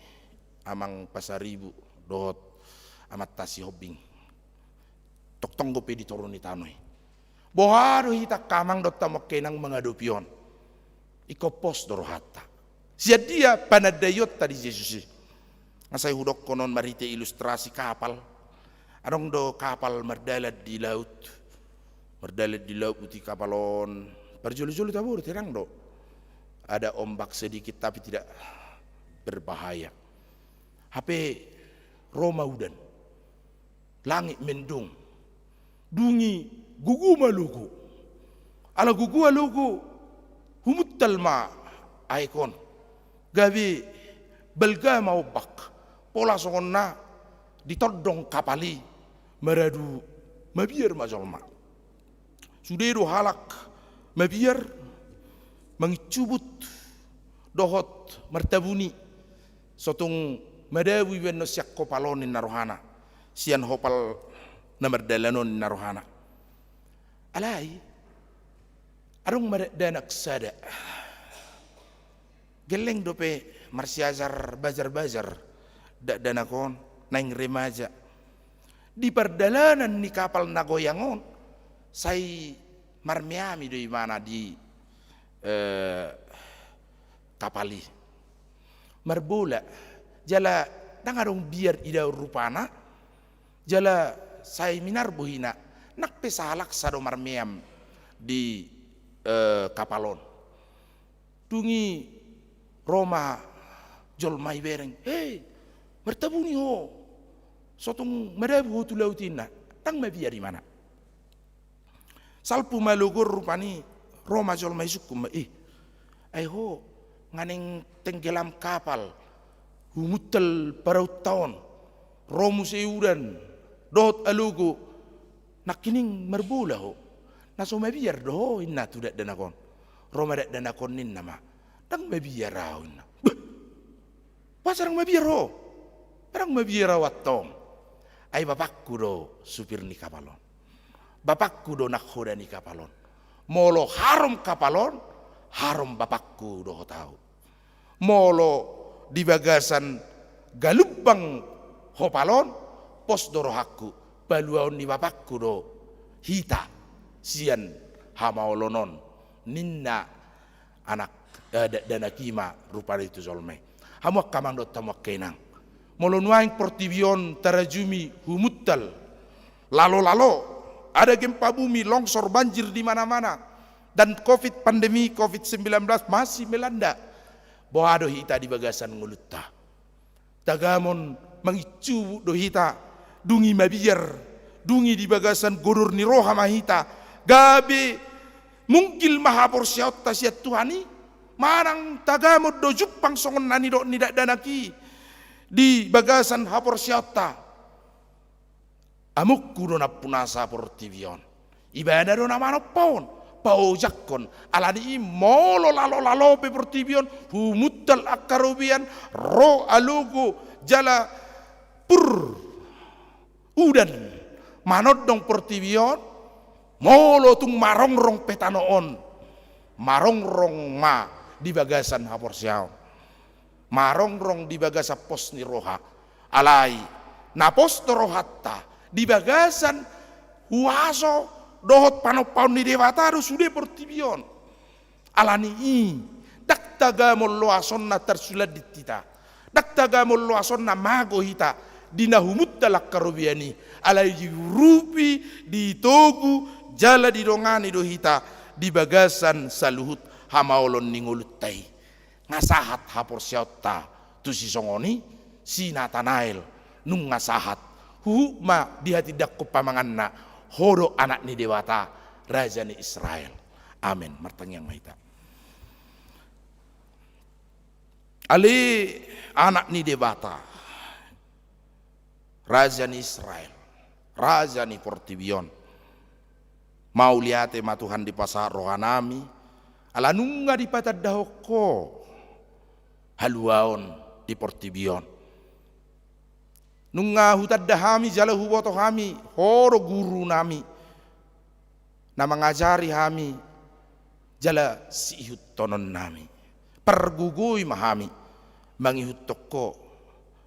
Amang Pasaribu dohot Amanta Sihombing. Tongtong dope di toru ni tano i. Boha do hita angka amang dohot hamu angka inang mangadopi on? Ingkon pos do rohanta. Sian dia panandaionta di Jesus i? Nga sai hudokkon on marhite ilustrasi kapal. Adong do kapal mardalan di laut. Mardalan di laut, buti kapal on. Parjolo-jolo tabo do, tenang do. Ada ombak sedikit tapi tidak berbahaya. Hape ro ma udan, langit mendung, dung i gogo ma alogo. Ala gogo alogo, humuntal ma aek on, gabe balga ma ombak. Pola songon na ditondong kapal i maradu mabiar ma jolma. Sude do halak mabiar, manginsubut dohot martabuni, so tung madabu ibaen on sian hopal on ninna rohana, sian hopal na mardalan on ninna rohana. Alai adong ma dakdanak sada. Gelleng dope marsiajar bajar-bajar dakdanak on, naeng remaja. Di pardalanan ni kapal na goyang on, sai marmeami do ibana di, eh, kapal i. Marbola, jala ndang adong biar idaon rupana, jala sai minar bohina, nang pe sahalak sa do marmeam di, eh, kapal on. Dung i ro ma jolma i bereng, "He, martabuni ho, so tung madabu ho tu laut i," ninna. Ndang mabiar ibana. Salpu ma alogo on rupani, ro ma jolma i sungkun ma, "Eh, ai ho, nga naeng tenggelam kapal, humuntal paraunta on, ro muse udan dohot alogo, nangkining marbola ho, na so mabiar do ho," ninna tu dakdanak on. Ro ma dakdanak on, ninna ma, "Ndang mabiar ahu," ninna. "Bah, boasa ndang mabiar ho?" "Ndang mabiar ahu antong. Ai bapakku do supir ni kapal on. Bapakku do nanghoda ni kapal on. Molo harom kapal on, harom bapakku dohot ahu. Molo di bagasan galumbang hopal on, pos do rohangku, paluaon ni bapakku do hita sian hamaolon on," ninna anak, eh, da-, dakdanak i ma rupani tu jolma i. Hamu angka amang dohot hamu angka inang, molo nuaeng portibi on tarajumi humuntal, lalo-lalo, ada gempa bumi, longsor, banjir di mana-mana, dan covid, pandemi covid sembilan belas masih melanda, boha do hita di bagasan ngolunta? Tagamon manginsubut do hita, dung i mabiar, dung i di bagasan godor ni roha ma hita, gabe munggil ma haporseaonta sian Tuhan i, manang tagamon do jumpang songon na nidok ni dakdanak i di bagasan haporseaonta. Amongku do nampunasa portibi on. Ibana do na manompa on, paojakkon. Alani i molo lalo-lalo pe portibi on, humuntal angka robean, ro alogo jala pur udan manondong portibi on, molo tung marongrong pe tano on, marongrong ma di bagasan haporseaon. Marongrong di bagasan pos ni roha. Alai na pos do rohanta di bagasan huaso dohot panompaon ni Debata do sude portibi on. Alani i, ndang tagamon loasonna tarsulandit hita. Ndang tagamon loasonna mago hita di na humuntal angka robean i. Alai diurupi, ditogu, jala didongani do hita di bagasan saluhut hamaolon ni ngolunta i. Nga sahat haporseaonta tu sisongon i, si Natanael, nunga sahat. Huhut ma dihatindangkon pamanganna, ho do Anak ni Debata, Raja ni Israel. Amen. Martangiang ma hita. Ale Anak ni Debata, Raja ni Israel, Raja ni portibi on. Mauliate ma Tuhan dipasahat rohanami, ala nunga dipatandahon Ho haluaon di portibi on. Nunga hutanda hami jala huboto hami, Ho do gurunami, na mangajari hami jala siihuthononnami. Pargogoi ma hami mangihuthon Ho,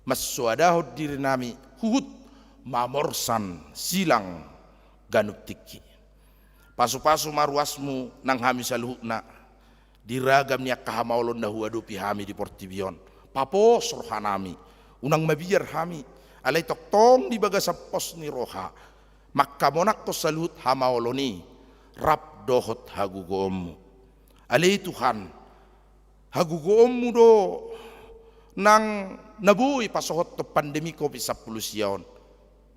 mansoadahon dirinami huhut mamorsan silang ganup tingki. Pasupasu ma ruasmu nang hami saluhutna di ragam ni angka hamaolon na huadopi hami di portibi on. Papos rohanami, unang mabiar hami, alai tongtong di bagasan pos ni roha mangkamonangkon saluhut hamaolon i rap dohot hagogoonmu. Ale Tuhan, hagogoonmu do nang na boi pasohothon pandemi covid sampulu sia on.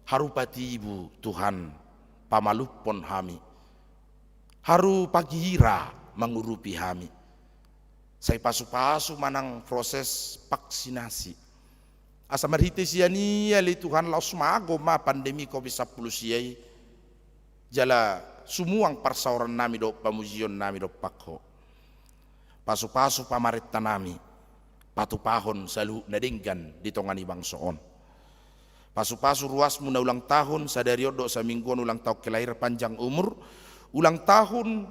Haru patibu Tuhan pamalumhon hami. Haru pagira mangurupi hami. Sai pasupasu ma nang proses vaksinasi. Asa marhite sian i ale Tuhan laos mago ma pandemi covid sampulu sia i. Jala sumuang parsaoran nami dohot pamujion nami dompak Ho. Pasupasu pamarenta nami, patupahon saluhut na denggan di tonga ni bangso on. Pasupasu ruasmu na ulang tahun, sadari on dohot saminggu on ulang tahun kelahiran panjang umur, ulang tahun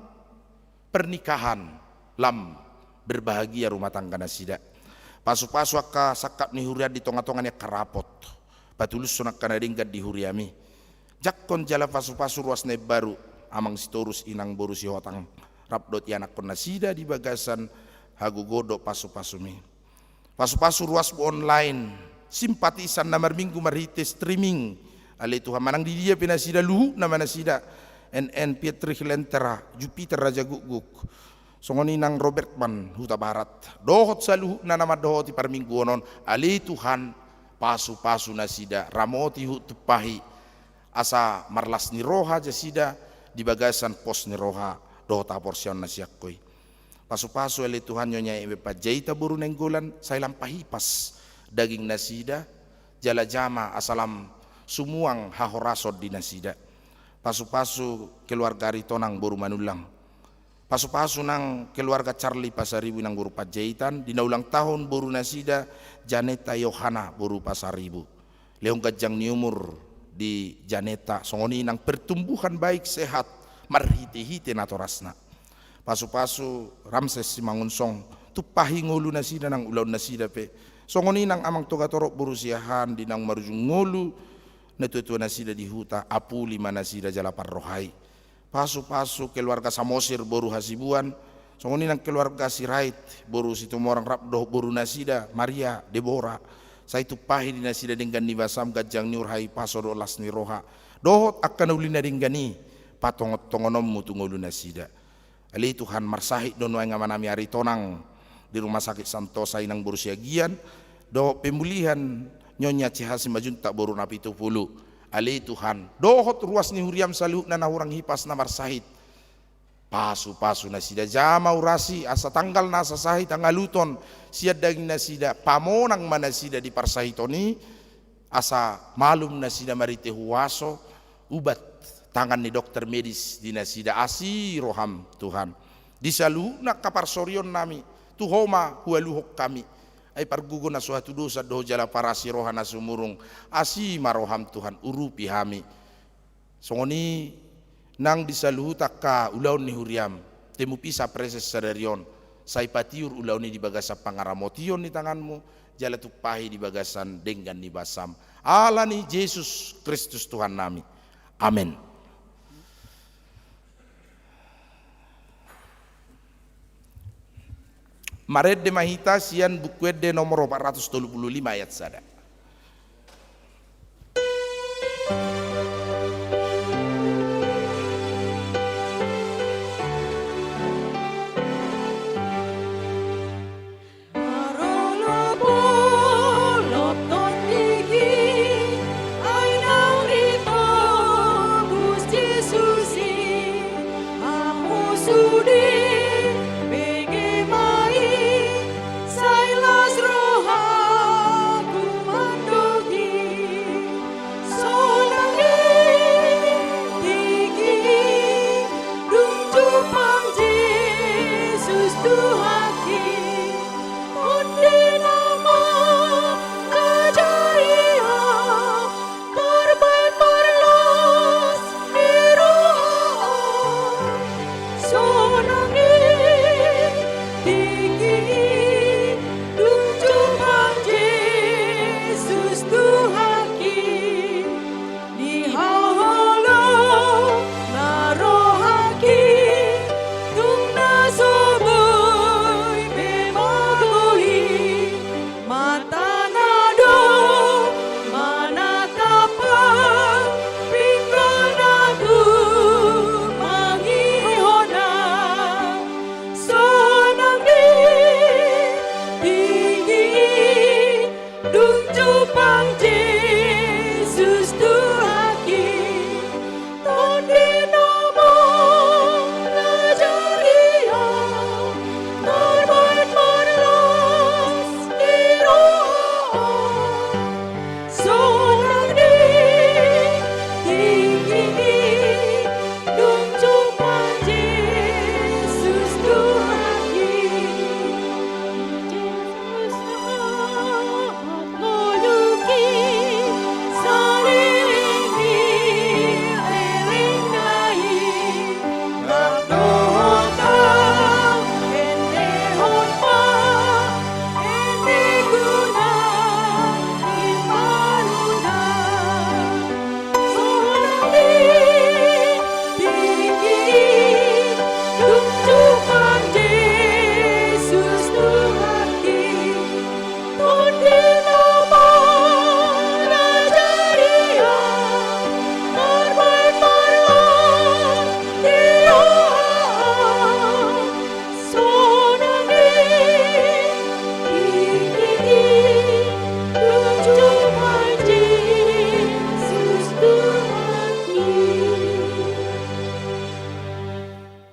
pernikahan lam berbahagia rumah tangga nasida. Pasupasu angka sangkap ni huria di tonga-tonga ni angka rapot. Patulushon angka na denggan di huriami. Jangkon jala pasupasu ruas na imbaru, Amang Sitorus, Inang boru Sihotang, rap dohot ianakhon nasida di bagasan hagogoon dohot pasupasumi. Pasupasu ruasmu online, simpatisan na marminggu marhite streaming. Ale Tuhan, manang di dia pe nasida, luhutna ma nasida, N N Pietri Hilentera, Jupiter Raja Gukguk, songon i nang Robert man Hutabarat dohot saluhutna na mandohoti parmingguon on. Ale Tuhan, pasupasu nasida, ramoti huhut tumpahi, asa marlas ni roha nasida di bagasan pos ni roha dohot haporseaon na sian Ho i. Pasupasu ale Tuhan Nyonya Eme Panjaitan boru Nainggolan, sai lam pahipas daging nasida, jala jama asa lam sumuang hahorason di nasida. Pasupasu keluarga Aritonang boru Manullang. Pasupasu nang keluarga Charlie Pasaribu, Inang boru Panjaitan, di na ulang tahun boru nasida Janeta Yohana boru Pasaribu. Lehon ganjang ni umur di Janeta, songon i nang pertumbuhan baik sehat marhite-hite natorasna. Pasupasu Ramses Simangunsong, tumpahi ngolu nasida nang ulaon nasida pe. Songon i nang Amang Togatorop boru Siahaan, di naung marujung ngolu natuatua nasida di huta, apuli ma nasida jala parrohai. Pasupasu keluarga Samosir boru Hasibuan, songon i nang keluarga Sirait boru Situmorang rap dohot boru nasida Maria Debora. Sai tumpahi di nasida denggan ni basam, ganjang ni umur, hahipason dohot las ni roha dohot angka na uli na denggan i patongon-tongononmu tu ngolu nasida. Ale Tuhan, marsahit do nuaeng amanami Aritonang di Rumah Sakit Santosa, Inang boru Siagian, dohot pemulihan Nyonya Cehasi Majuntak boru Napitupulu. Ale Tuhan, dohot ruas ni huriam saluhutna na hurang hipas na marsahit, pasupasu nasida, jama urasi asa tanggal na asa sahit angaluton sian daging nasida, pamonang ma nasida di parsahiton i, asa malum nasida marhite huaso ubat tangan ni dokter medis di nasida. Asi roham Tuhan di saluhutna angka parsorionnami, tu Ho ma hualuhon hami. Ai pargogo na so hatudosan do Ho jala parasi roha na sumurung. Asi ma roham Tuhan, urupi hami. Songon i nang di saluhut angka ulaon ni huriam, temupisa preses sadari on, sai patiur ulaon i di bagasan pangaramotion ni tanganmu, jala tumpahi di bagasan denggan ni basam. Ala ni Jesus Kristus Tuhannami. Amen. Marende ma hita sian Buku Ende nomor opat ratus tolu pulu lima ayat sada.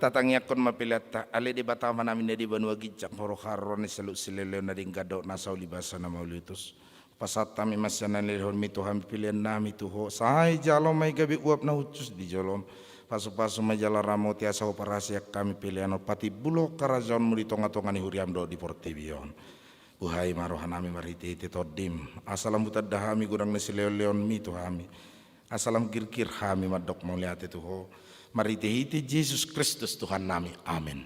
Tatangiangkon ma peleanta. Ale Debata Amanami na di banua ginjang, Ho do haroroan ni saluhut silehonlehon na denggan dohot na sauli basa na mauliutus. Pasahat hami ma sian na nilehonMi tu hami peleannami tu Ho, sai jalo ma i gabe uap na hushus di joloM. Pasupasu ma i jala ramoti asa huparhaseang hami pelean on patimbulhon harajaonMu di tongatonga ni huriaM dohot di portibi on. Buhai ma rohanami marhitehite TondiM, asa lam hutanda hami godang ni silehonlehonMi tu hami, asa lam girgir hami mandok mauliate tu Ho, marhitehite Jesus Kristus Tuhannami. Amen.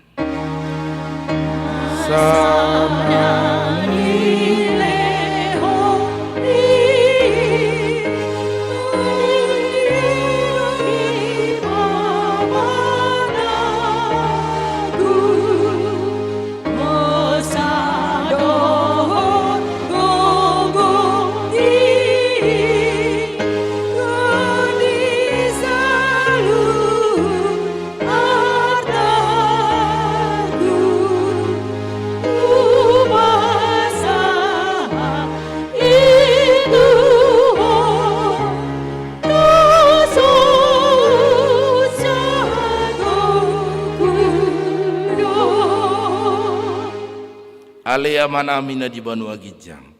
Ale Amanami na di banua ginjang,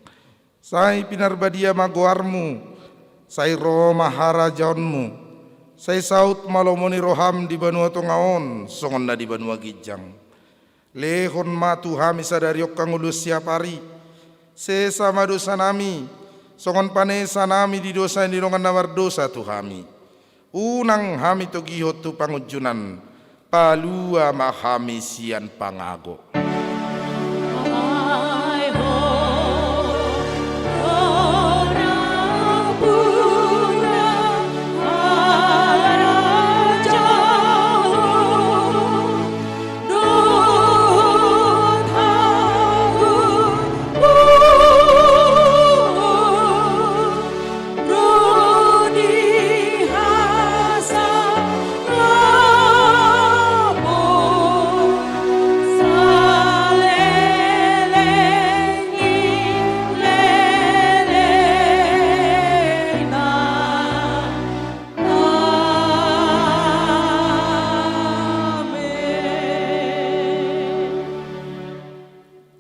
sai pinarbadia ma goarMu, sai ro ma harajaonMu, sai saut ma lomo ni rohaM di banua tonga on songon na di banua ginjang. Lehon ma tu hami sadari on hangoluan siapari. Sesa ma dosanami, songon panesanami di dosa ni dongan na mardosa tu hami. Unang hami togihon tu pangunjunan, palua ma hami sian pangago.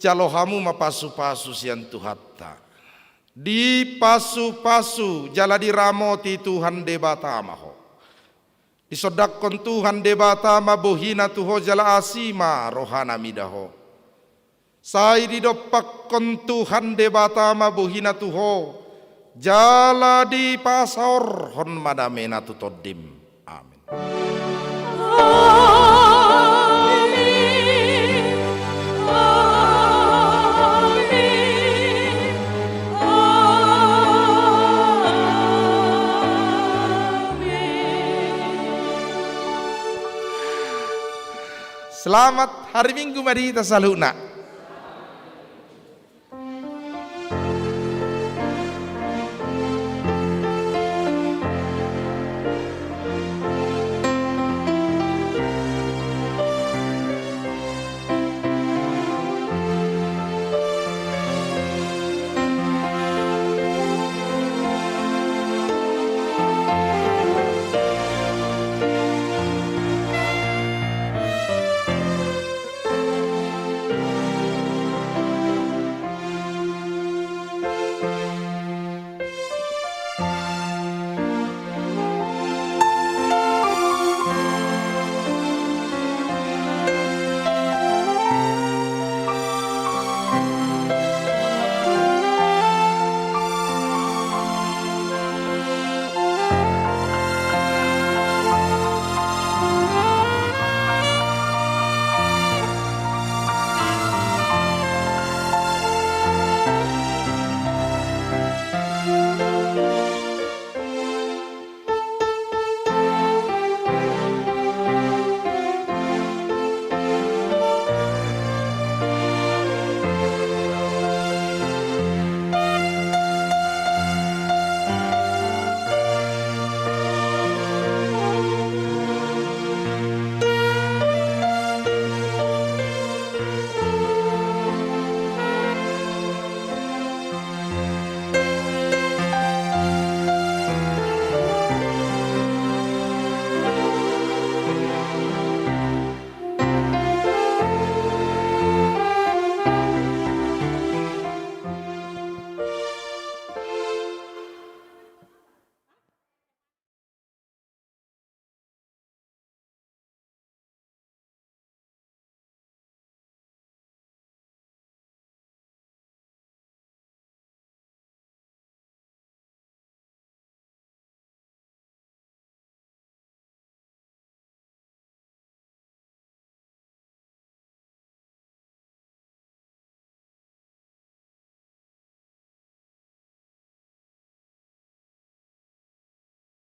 Jalo hamu ma pasupasu sian Tuhanta. Dipasupasu jala diramoti Tuhan Debata ma ho. Disondangkon Tuhan Debata ma bohiNa tu ho jala asi ma rohaNa mida ho. Sai didompakkon Tuhan Debata ma bohiNa tu ho, jala dipasaorhon ma dameNa tu tondim. Amen. Selamat hari Minggu ma di hita saluhutna.